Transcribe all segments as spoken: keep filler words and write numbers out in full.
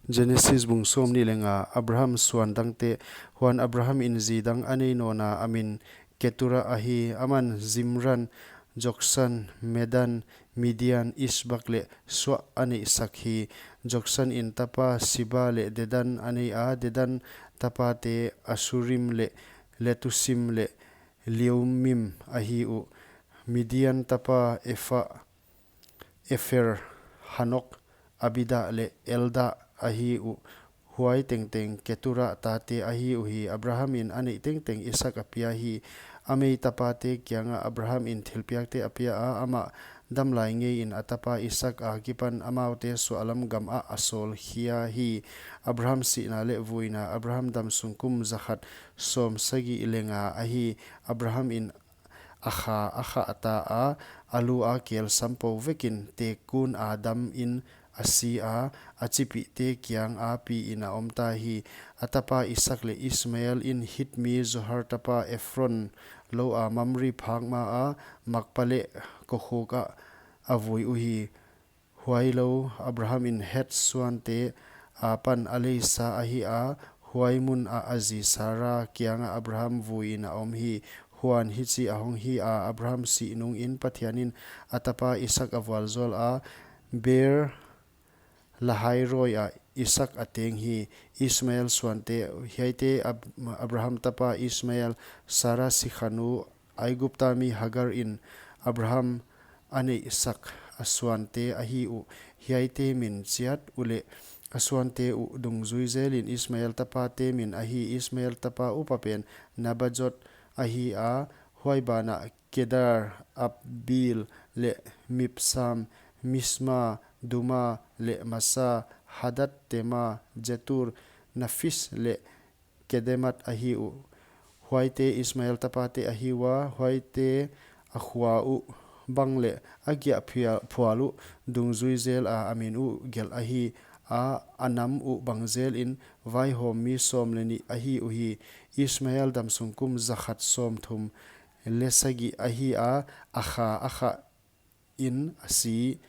Genesis bung sawmnih leh nga. Abraham suan dangte. Huan Abraham in zi dang a nei nawn a, a min Ketura ahi. Aman Zimran, Joksan, Medan, Midian, Isbak leh Sua a neihsak hi. Joksan in tapa Siba leh Dedan a nei a. Dedan tapate Asurim leh Letusim leh Leumim ahi uh. Midian tapa Efa, Efer, Hanok, Abida leh Elda ahi uh. Huai tengteng Ketura tate ahi uhi. Abraham in a neih tengteng Isak a pia hi. A mei tapate kianga Abraham in thilpiakte a pia a, amah damlai ngeiin a tapa Isak akipan amaute suahlam gamah a sawl khia hi. Abraham sihna leh vuina. Abraham damsung kum zakhat sawmsagih leh nga ahi. Abraham in a kha a khah ta a, a lu a kel sampou vekin tekun a damin a si a, a chipihte kianga piin a om ta hi. A tapa Isak leh Ismael in Hit mi Zohar tapa Efron lou a Mamre phak ma a, Makpela kokhuk ah a vui uhi. Huailou Abraham in Heth suante apan a leisa ahi a, huai mun ah a zi Sara kianga Abraham vuiin a om hi. Huan hichi a hong hi a, Abraham sih nungin Pathian in a tapa Isak a vualzawl a, Beer Lahai-roi ah Isak a teng hi. Ismael suante. Hiaite Ab-, Abraham tapa Ismael, Sara sikhanu, Aigupta mi Hagar in Abraham a neihsak a suante ahi uh. Hiaite min chiat uleh a suante uh dungzui zelin Ismael tapate min ahi. Ismael tapa upa pen Nabajot ahi a, huai banah Kedar, Adbeel leh Mibsam, Misma, Duma leh Massa, Hadad, Tema, Jetur, Naphis leh Kedemoth ahi uh. Huaite Ismael tapate ahi ua. Huaite a khua uh bang leh a giahphial, phual uh dungzui zel a, a min uh gelh ahi a, a nam uh bang zelin vaihawmmi sawm leh nih ahi uhi. Ismael damsung kum zakhat sawmthum leh sagih ahi a, a kha a khah in a si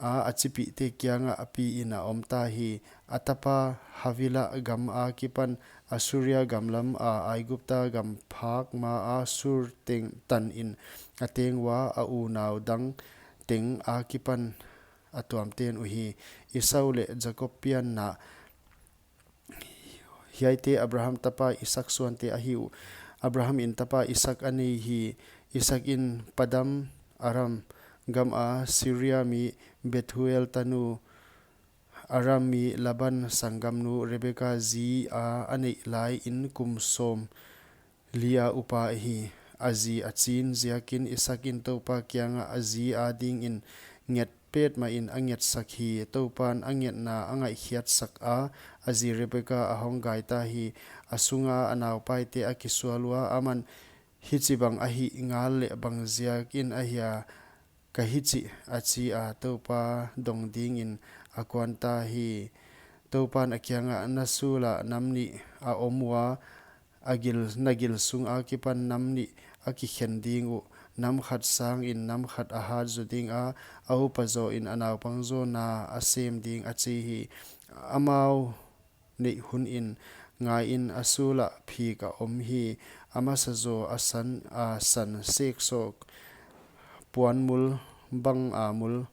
a, a chipihte kiangah a piin a om ta hi. A tapa Havilah gam akipan Assuria gam lam a Aigupta gam phak ma a Sur teng tanin a teng ua, a unau dang teng akipan a tuamten uhi. Esau leh Jakob pianna. Hiaite Abraham tapa Isak suante ahi uh. Abraham in tapa Isak a nei hi. Isak in Paddan Aram gam a Siria mi Bethuel tanu, Aram mi Laban sanggamnu Rebeka zi a a neih laiin kum sawm li a upa hi. A zi a chin ziakin Isak in Toupa kiangah a zi adingin nget petmahin a ngetsak hi. Toupan a ngetna a ngaihkhiatsak a, a zi Rebeka a hong gai ta hi. A sunga a naupaite a kisual ua, aman, Hichibang a hih ngal leh bang ziakin ahia ka hichih, a chi a, Toupa dong dingin a kuan ta hi. Toupan a kiangah, Na sul ah nam nih a om ua, a gil, na gil sung akipan nam nih a kikhen ding uh, nam khat sangin nam khat a hat zaw ding a, a upa zawin a naupang zaw na a sem ding, a chi hi. Amau neih hunin, ngaiin, a sul ah phik a om hi. A masa zaw a san, a san seksawk puan mul bang a mul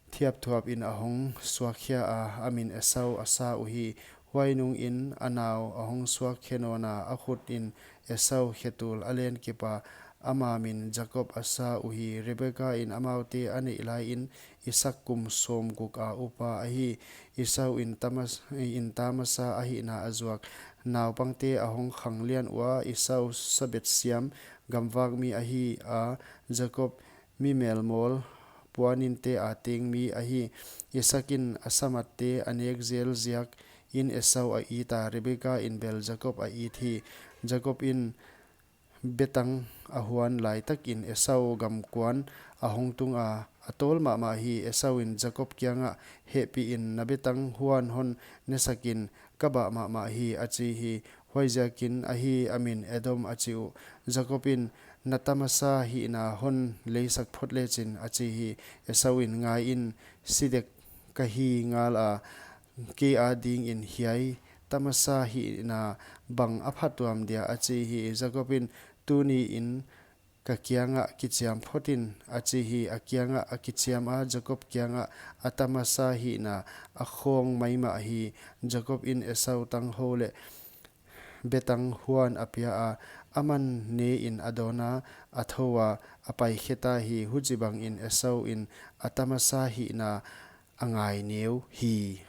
thiapthuapin a hong suakkhia a, a min Esau a sa uhi. Huai nungin a nau a hong suakkhe nawn a, a khutin Esau khetul a lenkip a, ama min Jakob a sa uhi. Rebeka in amaute a neih laiin Isak kum sawmguk a upa ahi. Esau in ta mas-, in ta masa ahihna a zuak. Naupangte a hong khanglian ua, Esau sabet siam gamvak mi ahi a, Jakob mi melmawl puaninte a teng mi ahi. Isak in a samatte a nek zel ziakin Esau a it a, Rebeka in bel Jakob a it hi. Jakob in betang a huan laitakin Esau gamkuan a hong tung a, a tawl mahmah hi. Esau in Jakob kiangah, Hehpihin na betang huan hon nesakin, ka bah mahmah hi, a chi hi. Huaiziakin ahi a min Edom a chi uh. Jakob in, Na ta masa hihna hon leisak phot lechin, a chi hi. Esau in, Ngaiin, si dek ka hi ngala, kei adingin hiai tamasa hihna bang a phatuam dia, a chi hi. Jakob in, Tuniin ka kiangah kichiam photin, a chi hi. A kiangah a kichiama, Jakob kiangah a tamasa hihna a khawng maimah hi. Jakob in Esau tanghou leh betang huan a pia a, aman ne in a dawna, a thoua, a paikheta hi. Huchibangin Esau in a tamasa hihna a ngai neu hi.